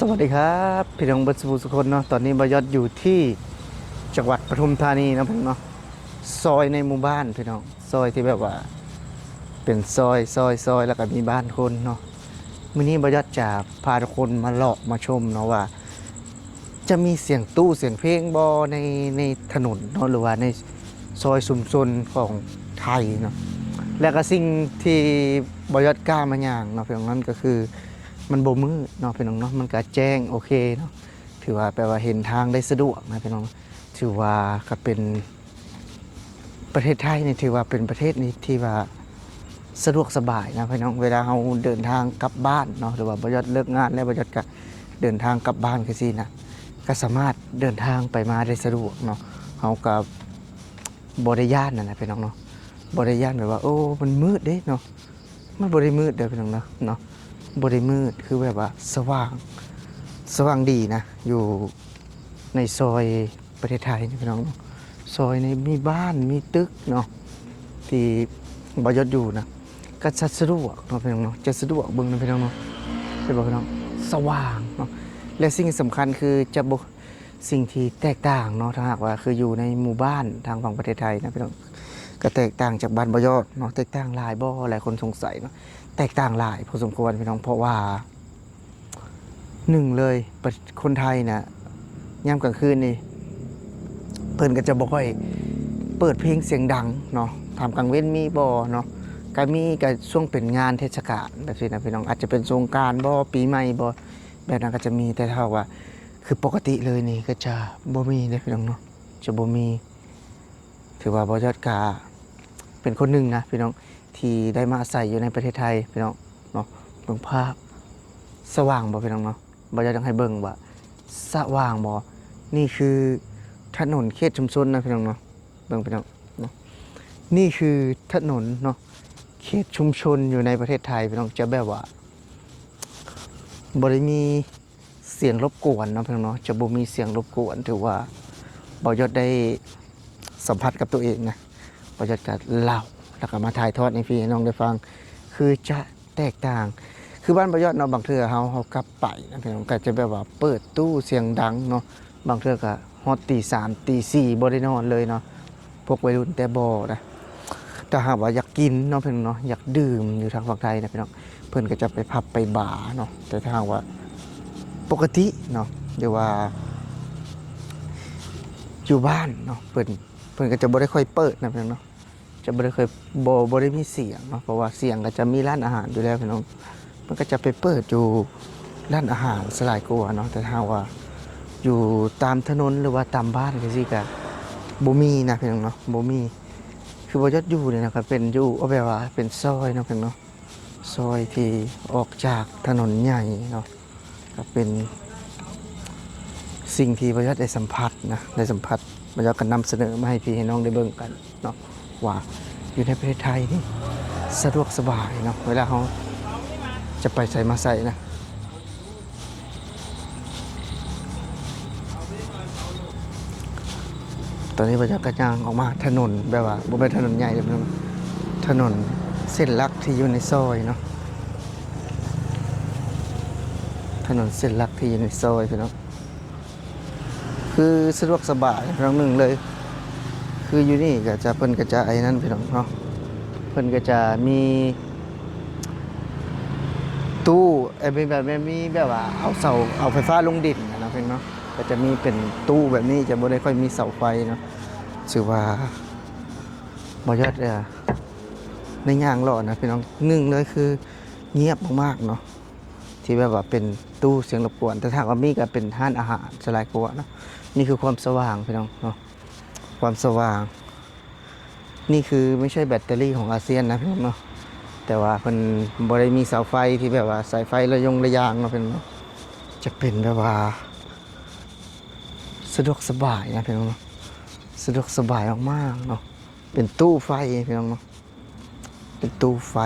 ສະຫວັດດີຄັບ ພີ່ນ້ອງເບິດສູ່ຜູ້ສູ່ຄົນເນາະ. ຕອນນີ້ບ່າວຍອດຢູ່ທີ່ຈັງຫວັດປະທຸມທານີເນາະ ພີ່ນ້ອງເນາະ. ຊອຍໃນໝູ່ບ້ານ ພີ່ນ້ອງ, ຊອຍທີ່ແບບວ່າເປັນຊອຍ ຊອຍ ຊອຍ ແລ້ວກໍມີບ້ານຄົນເນາະ. ມື້ນີ້ບ່າວຍອດຈະພາທຸກຄົນມາເລາະມາຊົມເນາະ ວ່າຈະມີສຽງຕູ້ສຽງເພງບໍ່ໃນ ໃນຖະໜົນເນາະ ຫຼືວ່າໃນຊອຍຊຸມຊົນຂອງໄທເນາະ. ແລ້ວກໍສິ່ງທີ່ບ່າວຍອດກ້າມາຍ່າງເນາະ ພີ່ນ້ອງ, ນັ້ນກໍຄືມັນບໍ່ມືດເນາະ ພີ່ນ້ອງເນາະ, ມັນກໍແຈ້ງໂອເຄເນາະ. ຖືວ່າແປວ່າເຫັນທາງໄດ້ສະດວກນະ ພີ່ນ້ອງ. ຖືວ່າກໍເປັນ ປະເທດໄທນີ້ຖືວ່າເປັນປະເທດນີ້ທີ່ວ່າສະດວກສະບາຍນະ ພີ່ນ້ອງ. ເວລາເຮົາເດີນທາງກັບບ້ານເນາະ ຫຼືວ່າບ່າວຍອດເລີກງານແລ້ວ ບ່າວຍອດກະເດີນທາງກັບບ້ານຈັ່ງຊີ້ນະ ກະສາມາດເດີນທາງໄປມາໄດ້ສະດວກເນາະ. ເຮົາກະບໍ່ໄດ້ຢ້ານຫັ້ນນະ ພີ່ນ້ອງເນາະ, ບໍ່ໄດ້ຢ້ານແບບວ່າ ໂອ້ ມັນມືດເດ້ເນາະ. ມັນບໍ່ໄດ້ມືດເດີ ພີ່ນ້ອງເນາະ ເນາະ, ບໍ່ໄດ້ມືດ ຄືແບບວ່າສະຫວ່າງ ສະຫວ່າງດີນະ ຢູ່ໃນຊອຍປະເທດໄທນີ້ ພີ່ນ້ອງເນາະ. ຊອຍນີ້ມີບ້ານມີຕຶກເນາະ ທີ່ບ່າວຍອດຢູ່ນະ ກໍຈະສະດວກເນາະ ພີ່ນ້ອງເນາະ, ຈະສະດວກເບິ່ງນະ ພີ່ນ້ອງເນາະ. ເຫັນບໍ່ ພີ່ນ້ອງ? ສະຫວ່າງເນາະ ແລະ ສິ່ງທີ່ສຳຄັນຄືຈະບໍ່ ສິ່ງທີ່ແຕກຕ່າງເນາະ ຖ້າຫາກວ່າຄືຢູ່ໃນໝູ່ບ້ານທາງຝັ່ງປະເທດໄທນະ ພີ່ນ້ອງ, ກໍແຕກຕ່າງຈາກບ້ານບ່າວຍອດເນາະ. ແຕກຕ່າງຫຼາຍບໍ່? ຫຼາຍຄົນສົງໄສເນາະ. ແຕກຕ່າງຫຼາຍພໍສົມຄວນ ພີ່ນ້ອງ, ເພາະວ່າ ໜຶ່ງເລີຍ ປະ ຄົນໄທນະ ຍາມກາງຄືນນີ້ ເພິ່ນກໍຈະບໍ່ຄ່ອຍເປີດເພງສຽງດັງເນາະ. ຖາມກາງເວັນມີບໍ່ເນາະ? ກໍມີ ກໍຊ່ວງເປັນງານເທດສະການແບບຊີ້ນະ ພີ່ນ້ອງ, ອາດຈະເປັນສົງການບໍ່ ປີໃໝ່ບໍ່ ແບບນັ້ນກໍຈະມີ. ແຕ່ຖ້າຫາກວ່າ ຄືປົກກະຕິເລີຍນີ້ກໍຈະບໍ່ມີເດ້ ພີ່ນ້ອງເນາະ, ຈະບໍ່ມີ. ຖືວ່າບ່າວຍອດກະເປັນຄົນໜຶ່ງນະ ພີ່ນ້ອງ ທີ່ໄດ້ມາອາໄສຢູ່ໃນປະເທດໄທ ພີ່ນ້ອງເນາະ. ເບິ່ງພາບ ສະຫວ່າງບໍ່ ພີ່ນ້ອງເນາະ? ບ່າວຍອດຢາກໃຫ້ເບິ່ງວ່າສະຫວ່າງບໍ່? ນີ້ຄືຖະໜົນເຂດຊຸມຊົນນະ ພີ່ນ້ອງເນາະ. ເບິ່ງ ພີ່ນ້ອງເນາະ, ນີ້ຄືຖະໜົນເນາະ ເຂດຊຸມຊົນຢູ່ໃນປະເທດໄທ ພີ່ນ້ອງ, ຈະແບບວ່າບໍ່ໄດ້ມີ ສຽງລົບກວນເນາະ ພີ່ນ້ອງເນາະ, ຈະບໍ່ມີສຽງລົບກວນ. ຖືວ່າບ່າວຍອດໄດ້ສຳຜັດກັບຕົວເອງນະ, ບ່າວຍອດກໍເລົ່າ ແລ້ວກໍມາຖ່າຍທອດໃຫ້ພີ່ໃຫ້ນ້ອງໄດ້ຟັງ ຄືຈະແຕກຕ່າງ. ຄືບ້ານບ່າວຍອດເນາະ, ບາງເທື່ອເຮົາ ເຮົາກັບໄປນະ ພີ່ນ້ອງ, ກໍຈະແບບວ່າເປີດຕູ້ສຽງດັງເນາະ, ບາງເທື່ອກໍຮອດຕີສາມ ຕີສີ່ ບໍ່ໄດ້ນອນເລີຍເນາະ. ພວກໄວລຸ້ນແຕ່ບໍ່ນະ ຖ້າຫາກວ່າຢາກກິນເນາະ ພີ່ນ້ອງເນາະ, ຢາກດື່ມຢູ່ທາງຝັ່ງໄທນະ ພີ່ນ້ອງ, ເພິ່ນກໍຈະໄປຜັບໄປບາເນາະ. ແຕ່ຖ້າຫາກວ່າປົກກະຕິເນາະ ຫຼືວ່າຢູ່ບ້ານເນາະ ເພິ່ນ ເພິ່ນກໍຈະບໍ່ໄດ້ຄ່ອຍເປີດນະ ພີ່ນ້ອງເນາະ, ຈະບໍ່ໄດ້ຄ່ອຍ ບໍ່ ບໍ່ໄດ້ມີສຽງເນາະ, ເພາະວ່າສຽງກໍຈະມີຮ້ານອາຫານຢູ່ແລ້ວ ພີ່ນ້ອງ. ມັນກໍຈະໄປເປີດຢູ່ຮ້ານອາຫານຊະຫຼາຍກວ່າເນາະ. ແຕ່ຖ້າຫາກວ່າຢູ່ຕາມຖະໜົນ ຫຼືວ່າຕາມບ້ານຈັ່ງຊີ້ກໍບໍ່ມີນະ ພີ່ນ້ອງເນາະ, ບໍ່ມີ. ຄືບ່າວຍອດຢູ່ນີ້ນະ ກໍເປັນຢູ່ ເອົາແບບວ່າເປັນຊອຍເນາະ ພີ່ນ້ອງເນາະ, ຊອຍທີ່ອອກຈາກຖະໜົນໃຫຍ່ເນາະ. ກໍເປັນສິ່ງທີ່ບ່າວຍອດໄດ້ສຳຜັດນະ ໄດ້ສຳຜັດ. ບ່າວຍອດກໍນຳສະເໜີມາໃຫ້ພີ່ໃຫ້ນ້ອງໄດ້ເບິ່ງກັນເນາະ ວ່າຢູ່ໃນປະເທດໄທນີ້ສະດວກສະບາຍເນາະ ເວລາເຮົາຈະໄປໃສມາໃສນະ. ຕອນນີ້ບ່າວຍອດກໍຍ່າງອອກມາຖະໜົນ ແບບວ່າບໍ່ແມ່ນຖະໜົນໃຫຍ່ເດ້ ຖະໜົນເສັ້ນຫຼັກທີ່ຢູ່ໃນຊອຍເນາະ, ຖະໜົນເສັ້ນຫຼັກທີ່ຢູ່ໃນຊອຍ ພີ່ນ້ອງ. ຄືສະດວກສະບາຍທາງໜຶ່ງເລີຍ. ຄືຢູ່ນີ້ກໍຈະ ເພິ່ນກໍຈະໄອ້ນັ້ນ ພີ່ນ້ອງເນາະ, ເພິ່ນກໍຈະມີຕູ້ ເອີ ມີແບບ ມີແບບວ່າເອົາເສົາ ເອົາໄຟຟ້າລົງດິນນະ ພີ່ນ້ອງເນາະ, ກໍຈະມີເປັນຕູ້ແບບນີ້ ຈະບໍ່ໄດ້ຄ່ອຍມີເສົາໄຟເນາະ. ຖືວ່າບໍ່ຍອດ ເອີ ໃນຍ່າງເລາະນະ ພີ່ນ້ອງ, ໜຶ່ງເລີຍຄືງຽບມາກໆເນາະ ທີ່ແບບວ່າເປັນຕູ້ສຽງລົບກວນ, ແຕ່ຖ້າວ່າມີກໍເປັນຮ້ານອາຫານຊະຫຼາຍກວ່າເນາະ. ນີ້ຄືຄວາມສະຫວ່າງ ພີ່ນ້ອງເນາະ, ຄວາມສະຫວ່າງ. ນີ້ຄືໄມ່ໃຊ່ແບັດເຕີຣີຂອງອາຊຽນນະ ພີ່ນ້ອງເນາະ, ແຕ່ວ່າເພິ່ນບໍ່ໄດ້ມີເສົາໄຟທີ່ແບບວ່າສາຍໄຟລະຍົງລະຍາງເນາະ ພີ່ນ້ອງເນາະ. ຈະເປັນແບບວ່າສະດວກສະບາຍນະ ພີ່ນ້ອງເນາະ, ສະດວກສະບາຍມາກໆເນາະ. ເປັນຕູ້ໄຟ ພີ່ນ້ອງເນາະ, ເປັນຕູ້ໄຟ.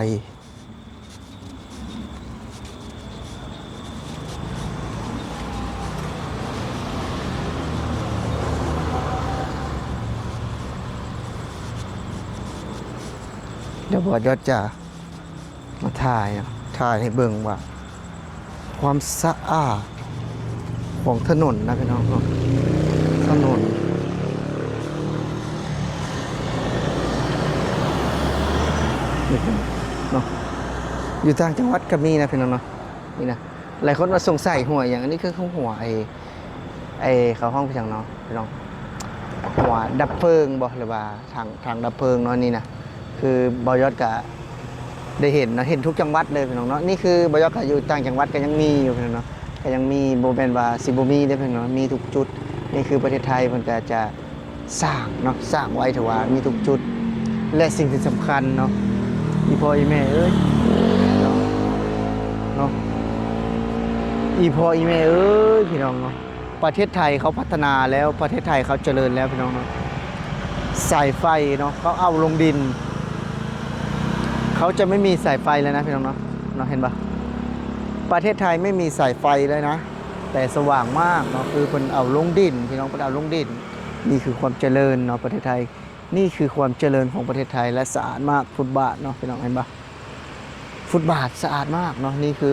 ດຽວບ່າວຍອດຈະມາຖ່າຍເນາະ, ຖ່າຍໃຫ້ເບິ່ງວ່າຄວາມສະອາດ ຂອງຖະໜົນນະພີ່ນ້ອງເນາະ ຖະໜົນນີ້ເນາະ ຢູ່ຕ່າງຈັງຫວັດກໍມີນະພີ່ນ້ອງເນາະ. ນີ້ນະ ຫຼາຍຄົນວ່າສົງໄສຫົວຫຍັງ ອັນນີ້ຄືຫົວໄອ້ ໄອ້ ເຂົາຮ້ອງວ່າຫຍັງເນາະພີ່ນ້ອງ ຫົວດັບເພີງບໍ ຫຼືວ່າຖັງ ຖັງດັບເພີງເນາະ. ນີ້ນະ ຄືບ່າວຍອດກະໄດ້ເຫັນເນາະ ເຫັນທຸກຈັງຫວັດເລີຍພີ່ນ້ອງເນາະ. ນີ້ຄືບ່າວຍອດກະຢູ່ຕ່າງຈັງຫວັດກໍຍັງມີຢູ່ພີ່ນ້ອງເນາະ ກໍຍັງມີ ບໍ່ແມ່ນວ່າຊິບໍ່ມີເດ້ພີ່ນ້ອງ ມີທຸກຈຸດ. ນີ້ຄືປະເທດໄທເພິ່ນກໍຈະ ສ້າງເນາະ ສ້າງໄວ້ ຖືວ່າມີທຸກຈຸດ ແລະ ສິ່ງທີ່ສຳຄັນເນາະ ອີ່ພໍ່ອີ່ແມ່ເອີຍເນາະ ເນາະ ອີ່ພໍ່ອີ່ແມ່ເອີຍ ພີ່ນ້ອງເນາະ ປະເທດໄທເຂົາພັດທະນາແລ້ວ ປະເທດໄທເຂົາຈະເລີນແລ້ວ ພີ່ນ້ອງເນາະ. ສາຍໄຟເນາະ ເຂົາເອົາລົງດິນ ເຂົາຈະໄມ່ມີສາຍໄຟແລ້ວນະ ພີ່ນ້ອງເນາະ ເນາະ ເຫັນບໍ່? ປະເທດໄທໄມ່ມີສາຍໄຟເລີຍນະ ແຕ່ສະຫວ່າງມາກເນາະ ຄືເພິ່ນເອົາລົງດິນ ພີ່ນ້ອງ ເພິ່ນເອົາລົງດິນ. ນີ້ຄືຄວາມຈະເລີນເນາະ ປະເທດໄທ ນີ້ຄືຄວາມຈະເລີນຂອງປະເທດໄທ ແລະ ສະອາດມາກ. ຟຸດບາດເນາະ ພີ່ນ້ອງເຫັນບໍ່? ຟຸດບາດສະອາດມາກເນາະ. ນີ້ຄື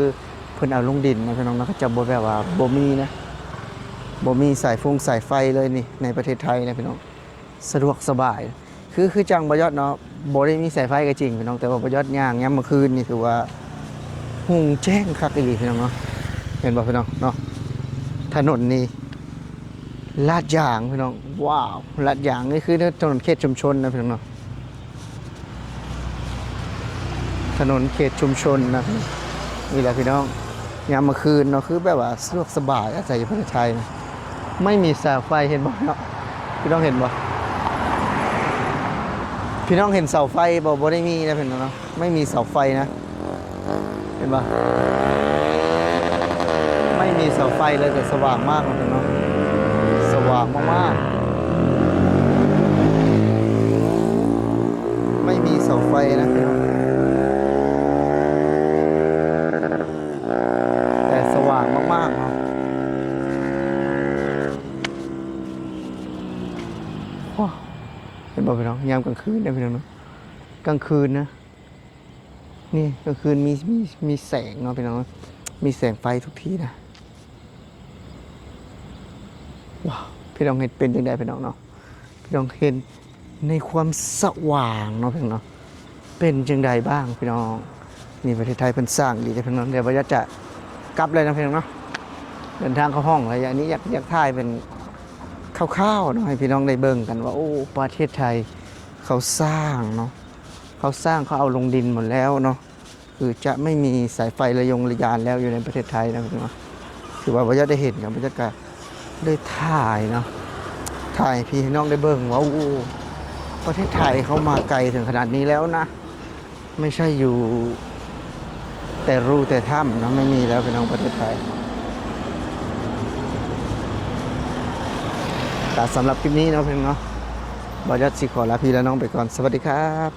ເພິ່ນເອົາລົງດິນນະ ພີ່ນ້ອງເນາະ ເຂົາເຈົ້າບໍ່ ແບບວ່າບໍ່ມີນະ ບໍ່ມີສາຍຟົງສາຍໄຟເລີຍນີ້ ໃນປະເທດໄທນະ ພີ່ນ້ອງ ສະດວກສະບາຍ. ຄື ຄືຈັ່ງບ່າວຍອດເນາະ ບໍ່ໄດ້ມີສາຍໄຟກໍຈິງ ພີ່ນ້ອງ ແຕ່ວ່າບ່າວຍອດຍ່າງຍາມມື້ຄືນນີ້ ຖືວ່າຮຸ່ງແຈ້ງຄັກອີ່ຫຼີ ພີ່ນ້ອງເນາະ. ເຫັນບໍ່ ພີ່ນ້ອງເນາະ? ຖະໜົນນີ້ລາດຢາງ ພີ່ນ້ອງ ວ້າວ ລາດຢາງ. ນີ້ຄືຖະໜົນເຂດຊຸມຊົນນະ ພີ່ນ້ອງເນາະ ຖະໜົນເຂດຊຸມຊົນນະ. ນີ້ແຫຼະ ພີ່ນ້ອງ ຍາມມື້ຄືນເນາະ ຄືແບບວ່າສະດວກສະບາຍ ອາໄສຢູ່ປະເທດໄທນະ. ໄມ່ມີສາຍໄຟ ເຫັນບໍ່ເນາະ ພີ່ນ້ອງເຫັນບໍ່? ພີ່ນ້ອງເຫັນເສົາໄຟບໍ່? ບໍ່ໄດ້ມີນະ ພີ່ນ້ອງເນາະ ໄມ່ມີເສົາໄຟນະ ເຫັນບໍ່? ໄມ່ມີເສົາໄຟເລີຍ ແຕ່ສະຫວ່າງມາກເນາະ ພີ່ນ້ອງ ສະຫວ່າງມາກໆ. ໄມ່ມີເສົາໄຟນະ ພີ່ນ້ອງ ແຕ່ສະຫວ່າງມາກໆເນາະ. ເຫັນບໍ່ ພີ່ນ້ອງ? ຍາມກາງຄືນເດ້ ພີ່ນ້ອງເນາະ ກາງຄືນນະ ນີ້ກາງຄືນມີ ມີ ມີແສງເນາະ ພີ່ນ້ອງ ມີແສງໄຟທຸກທີ່ນະ. ວ້າວ ພີ່ນ້ອງເຫັນເປັນຈັ່ງໃດ ພີ່ນ້ອງເນາະ? ພີ່ນ້ອງເຫັນໃນຄວາມສະຫວ່າງເນາະ ພີ່ນ້ອງເນາະ ເປັນຈັ່ງໃດບ້າງ ພີ່ນ້ອງ? ນີ້ປະເທດໄທເພິ່ນສ້າງດີເດ້ ພີ່ນ້ອງ. ດຽວບ່າວຍອດຈະກັບແລ້ວເນາະ ພີ່ນ້ອງເນາະ ເດີນທາງເຂົ້າຫ້ອງ. ໄລຍະນີ້ຢາກ ຢາກຖ່າຍເປັນຄ່າວໆເນາະ ໃຫ້ພີ່ນ້ອງໄດ້ເບິ່ງກັນວ່າ ໂອ້ ປະເທດໄທເຂົາສ້າງເນາະ ເຂົາສ້າງ ເຂົາເອົາລົງດິນໝົດແລ້ວເນາະ. ຄືຈະໄມ່ມີສາຍໄຟລະຍົງລະຍານແລ້ວຢູ່ໃນປະເທດໄທນະ ພີ່ນ້ອງເນາະ. ຖືວ່າບ່າວຍອດໄດ້ເຫັນກັນ ບ່າວຍອດກະໄດ້ຖ່າຍເນາະ ຖ່າຍໃຫ້ພີ່ໃຫ້ນ້ອງໄດ້ເບິ່ງວ່າ ໂອ້ ປະເທດໄທເຮົາມາໄກເຖິງຂະໜາດນີ້ແລ້ວນະ ໄມ່ໃຊ່ຢູ່ແຕ່ຮູແຕ່ຖ້ຳເນາະ ໄມ່ມີແລ້ວ ພີ່ນ້ອງ ປະເທດໄທ. ກະສຳລັບຄລິບນີ້ເນາະ ພີ່ນ້ອງເນາະ ບ່າວຍອດຊິຂໍລາພີ່ລານ້ອງໄປກ່ອນ ສະຫວັດດີຄັບ.